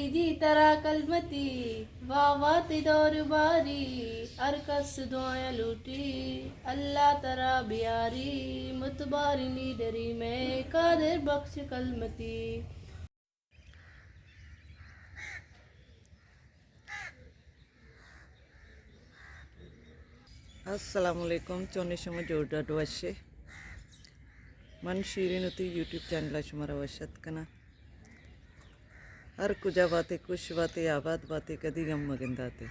دی ترا کلمتی، واہ واہ تی دور باری، ہر کس دعایاں لوٹی، اللہ ترا بیاری، متباری نی ڈری میں قادر بخش کلمتی۔ السلام علیکم، چونے شما؟ جوڑ ڈاڈ وشے؟ من شیرین وتی یوٹیوب چینل ءَ شمارا وش اتک کناں۔ ہر کجا باتے، خوش باتے، آباد باتے، کدی غم مگنداتے۔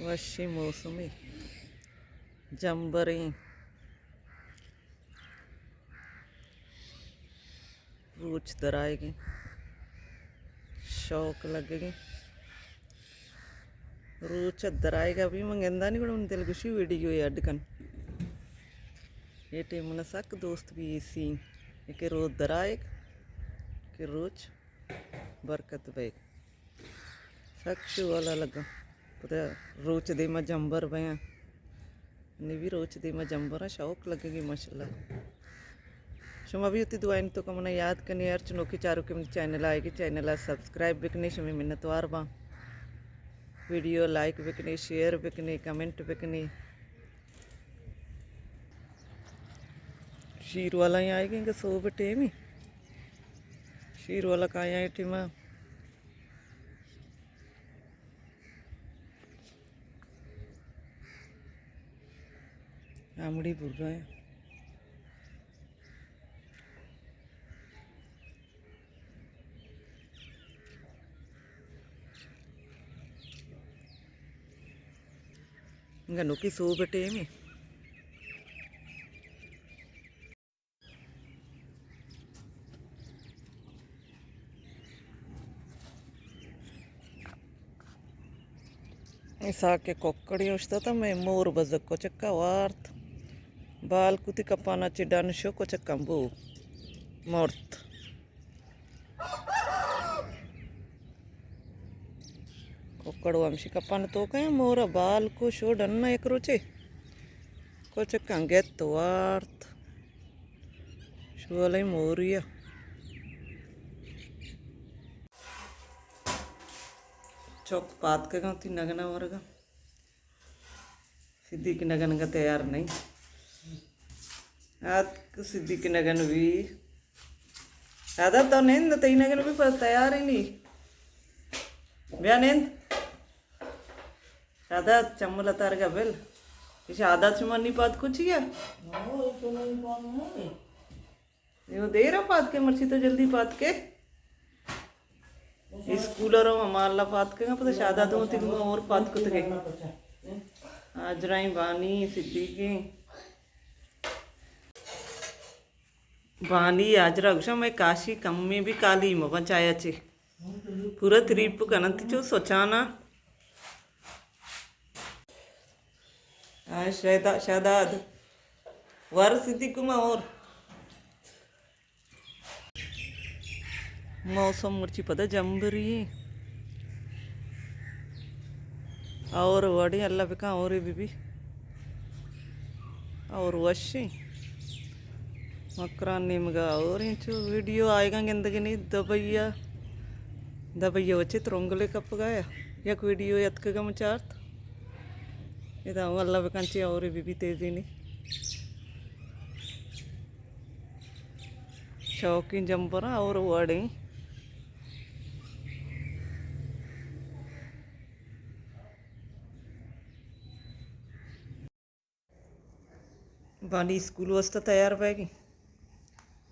وشیں موسمے، جمبریں، روچ درائیگیں، شوق لگگیں۔ روچ ءَ درائیگ ءَ بھی من گندانی گڑا من دلگوشی ویڈیو اڈ کن۔ اے ٹیم منا سک دوست بی اے سین کہ روچ درائیگ، کہ روچ برکت بیگ۔ سک شوہالا لگا۔ پدا روچ دیما جمبر بیاں۔ نی بھی روچ دیما جمبراں شوق لگگی ماشاءاللہ۔ شما بھی وتی دعائیں توکا منا یاد کنی، ہرچ نوکیں چاروکے منی چینل ءَ آئیگی، چینل ءَ سبسکرائب بکنی، شمے منتوار باں۔ ویڈیو لائک بکنی، شیئر بکنی، کمنٹ بکنی۔ شیر والا آئیگی کہ سوب ٹیمی۔ شیر والا کایاں ٹیما۔ آمڑی برگا ہے۔ گنوکی سوب ٹیمی۔ اے ساکے ککڑی اوشتاتہ، مئے مور بزگ کچکا وارت۔ بال کتی کپانا چہ ڈن شو، کچکاں بو مرت۔ ککڑو ہمشی کپان توکا، مورا بال کو شو ڈنا یک روچے۔ کچکاں گت وارت۔ شوالیں موری ءَ۔ چک پاتکگاں وتی نگن ءَ ورگا۔ صدیق نگن گا تیار نہیں۔ آتک صدیق نگن بھی۔ دادا تو نند، تئی نگن بھی پر تیار ہی نہیں۔ بیا نند۔ شاداد، چمل اتارگا بل۔ اے شاداد شما نی پاد کو چیا؟ ہاں، اے تو نی پاد نہ۔ اے وہ دیر پاد کے، مرچی تو جلدی پاد کے۔ اسکول رو ہما اللہ پاد کے، پتہ شاداد ہوں تک اور پاد کتگے۔ آجرائیں بانی، صدیقیں۔ بانی آجرا گوشاں، میں کاشی کمی بھی کالی مبن چایا چے۔ پورا تریپ کننت چو سوچانا۔ آ، شہدا-، شہداد۔ ور صدیق ما اور۔ موسم مرچی پدا جمبری۔ اور وڑیں اللہ بکن اور بی بی۔ اور وشیں۔ مکران نیمگا اور انچو ویڈیو آئیگاں گندگی نی دبئی ءَ۔ دبئی ءَ وچے ترنگلے کپگا یا۔ یک ویڈیو یتکگا مچارت۔ ادا ہوں اللہ بکن چی اور بی بی تیزی نی۔ شوقیں جمبراں اور وڑیں۔ بانی اسکول واسطہ تیار بیگی۔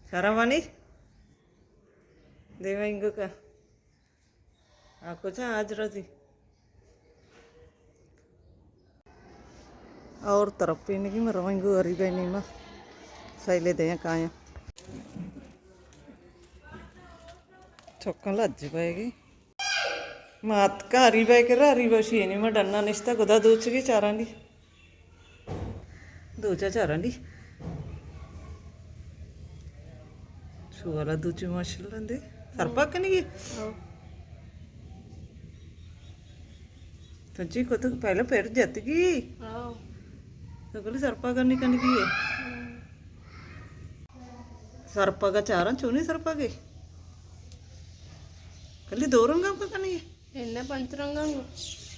شرم آنی؟ دیما انگو کا۔ آ کجا آج رازی؟ اور طرف پہ نگی میں رویں گو ہری بہنی ما سیلے دیاں کایاں۔ چکاں لج بیگی۔ مات کا ہری بہ کرا، ہری بہ شینی ما ڈنا نشتا، گدا دوچگی چارانی۔ دوچا چارانی۔ شوالا دوچی ماشاءاللہ دے۔ سرپا کنگی؟ ہاں۔ سچی کو تو پہلے پھر جتگی۔ ہاں۔ تو گلی سرپا کرنی کنگی ہے۔ ہاں۔ سرپا کا چارا چونی سرپا کے؟ بلے دو رنگاں بکنی؟ انا پنچ رنگاں گو۔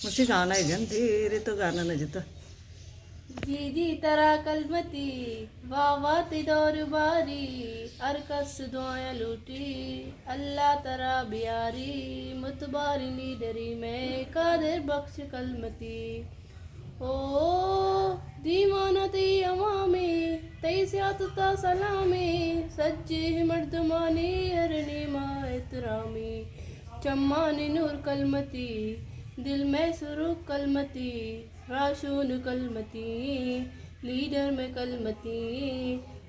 مچی گانا ہے جن، دیر تو گانا نہ جتا۔ جی جی ترا کلمتی، واہ واہ تی دور باری، ہر کس دعائیں لوٹی، اللہ ترا بیاری، متباری لیڈری میں قادر بخش کلمتی۔ او دیوانہ تئی امامے، تئی سیادت ءَ سلامے، سجیں مردمانی ہر نیما احترامے۔ چمانی نور کلمتی، دل میں سروک کلمتی، راہشون کلمتی، لیڈر میں کلمتی،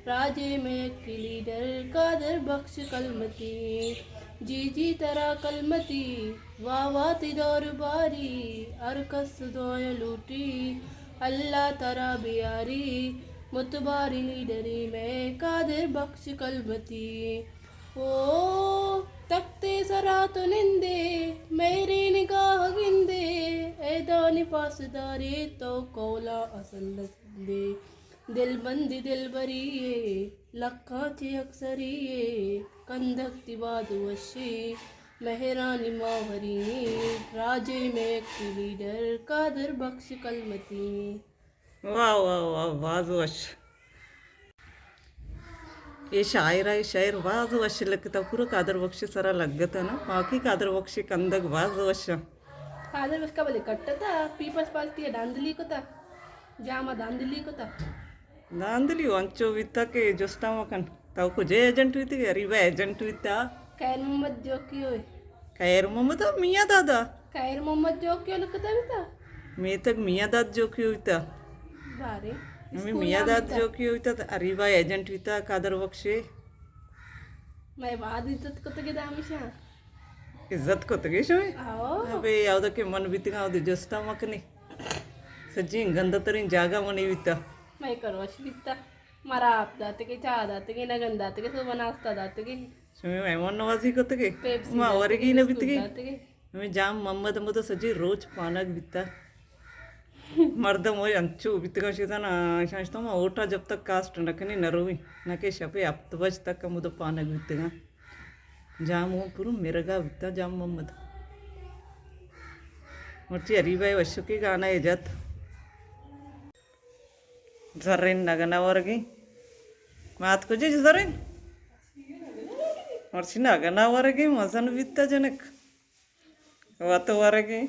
راجے میں یکی لیڈر قادر بخش کلمتی۔ جی جی ترا کلمتی، واہ واہ تی دور باری، ہر کس دعائیں لوٹی، اللہ ترا بیاری، متباری لیڈری میں قادر بخش کلمتی۔ او تختے سرا تو نندے، میرے نگاہ گندے، اے دانی پاسدارے تو کولا اصل دے۔ دل بندی دلبری اے، لکھاں چہ اکثری اے، کندگ تی باز وشی، مہرانی ماہوری، راجے میں یکی لیڈر قادر بخش کلمتی۔ واہ، واہ، واہ، باز وش۔ اے شاعر ءَ اے شعر باز وش لکھتا، پورا قادر بخش سرا لگتا نا، واقعی قادر بخش کندگ باز وش۔ قادر بخش کا بلے کٹتا، پیپلز پارٹی ءَ دھاندلی کتا، جام ءَ دھاندلی کتا۔ دھاندلی انچو بیتا کہ جستا مکن۔ تو کجے ایجنٹ بیتگ؟ اریبہ ایجنٹ بیتا۔ خیر محمد جوکیو۔ خیر محمد ءَ میاں دادا؟ خیر محمد جوکیو لکھتا بیتا۔ میتگ میاں داد جوکیو بیتا۔ بارے۔ ہمیں اسکول میاں نام داد بیتا۔ جوکیو بیتا، اریبہ ایجنٹ بیتا، قادر بخشے۔ میں بعد عزت کتگے دا ہمیشہ۔ عزت کتگے شمے؟ آؤ۔ ابے، اودا کہ من بیتگاں، اودے جستا مکنی۔ سجیں گندہ ترین جاگہ منی بیتا۔ میں کروش بیتا۔ مارا آپ داتگے، چاہ داتگے، نگن داتگے، صبح ناشتہ داتگے۔ شمے مہمان نوازی کتگے؟ پیپسی ما داتگے، ورگی نہ بسکٹ بیتگے۔ داتگے۔ ہمیں جام محمد ہمود سجی روچ پانگ بیتا۔ مردم وہ انچو بیتگا شیطان، آ، شانشتہ ما اوٹا جب تک کاسٹ نہ کنی نہ روی، نہ کہ شپے ہفت بج تک ہمود پانگ بیتگا۔ جام وہ پورو مرگا بیتا جام محمد۔ مرچی اریبہ وشکی گانا ہے جت۔ زرین نگنا ورگی۔ مات کجے زرین؟ مرچی نگنا ورگی، مزن بیتا جنک۔ وت ورگی۔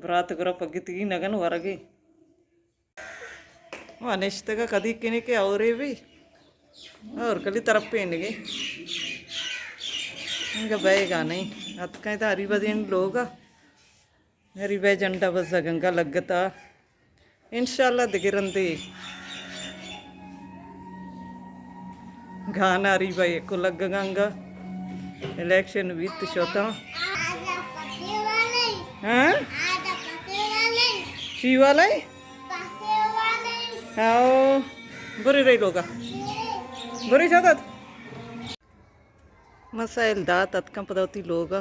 برات گرا پگتگی نگن ورگی۔ وا نشتگا کدی کنے کہ اورے بھی۔ اور کلی طرف پینگی۔ انگا بیگا نہیں۔ اتکائیں تا ہری بدین لوگا۔ ہری بے جنڈا بزگ انگا لگتا۔ انشاءاللہ دگہ رندے گانا ہری بے کو لگگا انگا۔ الیکشن بیت شوتاں۔ ہاں؟ چی والا ہے؟ ہاں، برے رہی لوگا۔ برے جادت۔ مسائل دات اتکاں پدا وتی لوگا۔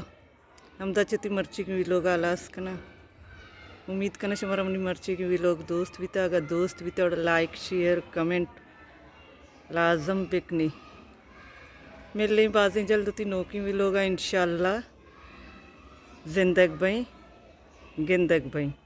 ہمدا چہ تئی مرچیگیں ویلوگ ءَ ہلاس کناں۔ امیت کناں شمارا منی مرچیگیں ویلوگ دوست بیتا۔ اگاں دوست بیتا گڑا لائک، شیئر، کمنٹ لازم بکنی۔ ملیں بازیں جلد وتی نوکیں ویلوگ ءَ انشاءاللہ۔ زندگ بئیں، گندگ بئیں۔